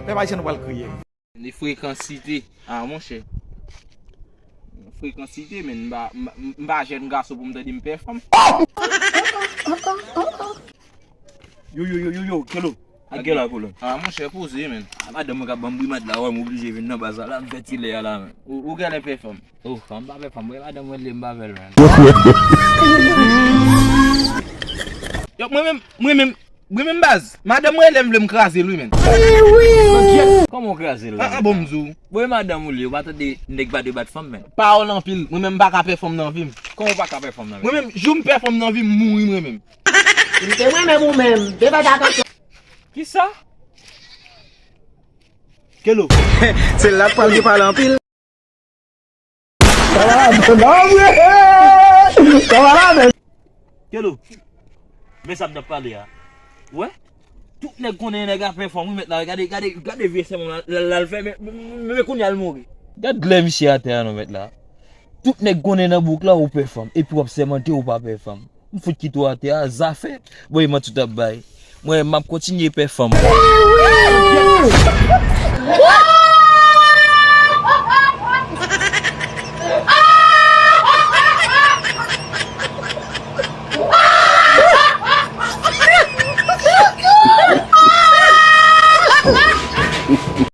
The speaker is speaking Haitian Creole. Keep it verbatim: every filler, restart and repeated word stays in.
Pèp ayisyen nou pral kriye. Li frekansite. Ah, monchè. Frekansite, men m pa, m pa, m pa jèn gason pou m tande m pèfòm. Yo, yo, yo, yo, yo, Kelo. Ak gè la, kolon. Ah, monchè, poze, men. Ah, madanm mwen k ap ban m brimad la, wè, m oblije vin nan baz la, la, m fè ti lè a la, men. Ou, ou genlè pèfòm. Oh, fanm pa pèfòm, mwen, madanm mwen, li, m pa fè l, men. Yo, mwen menm, mwen menm, mwen menm, baz. Madanm mwen, li, m vle m kraze l, wi, men. Kòman w kraze l la? Ah, ah, bon, m di w. Bon, e madanm ou li, ou pa tande nèg pa debat fanm, men. Pawòl anpil, mwen menm, m pa ka pèfòm nan vi m. Kòman w pa ka pèfòm nan vi m? Mwen menm, jou m pèfòm nan vi m, m mouri, mwen menm. M te mwen menm ou menm, devan ta kanpe. Kisa? Kelo. Se la k pral gen pale anpil. Sa va la, non, non, non. Sa va la, men. Kelo. Men sa m t ap pale a. Wè? Tout nèg konnen nèg a pèfòm, wi, mèt la. Gade, gade, gade vye sèmon la, la, la l fè, men, men, men, men kounye a l mouri. Gad glè misye atè a non, mèt la. Tout nèg konnen nan bouk la ou pèfòm, epi w ap sèmante ou pa pèfòm. M fout kite w atè a, zafè. Bon, e manti w t ap bay. Mwen, m ap kontinye pèfòm.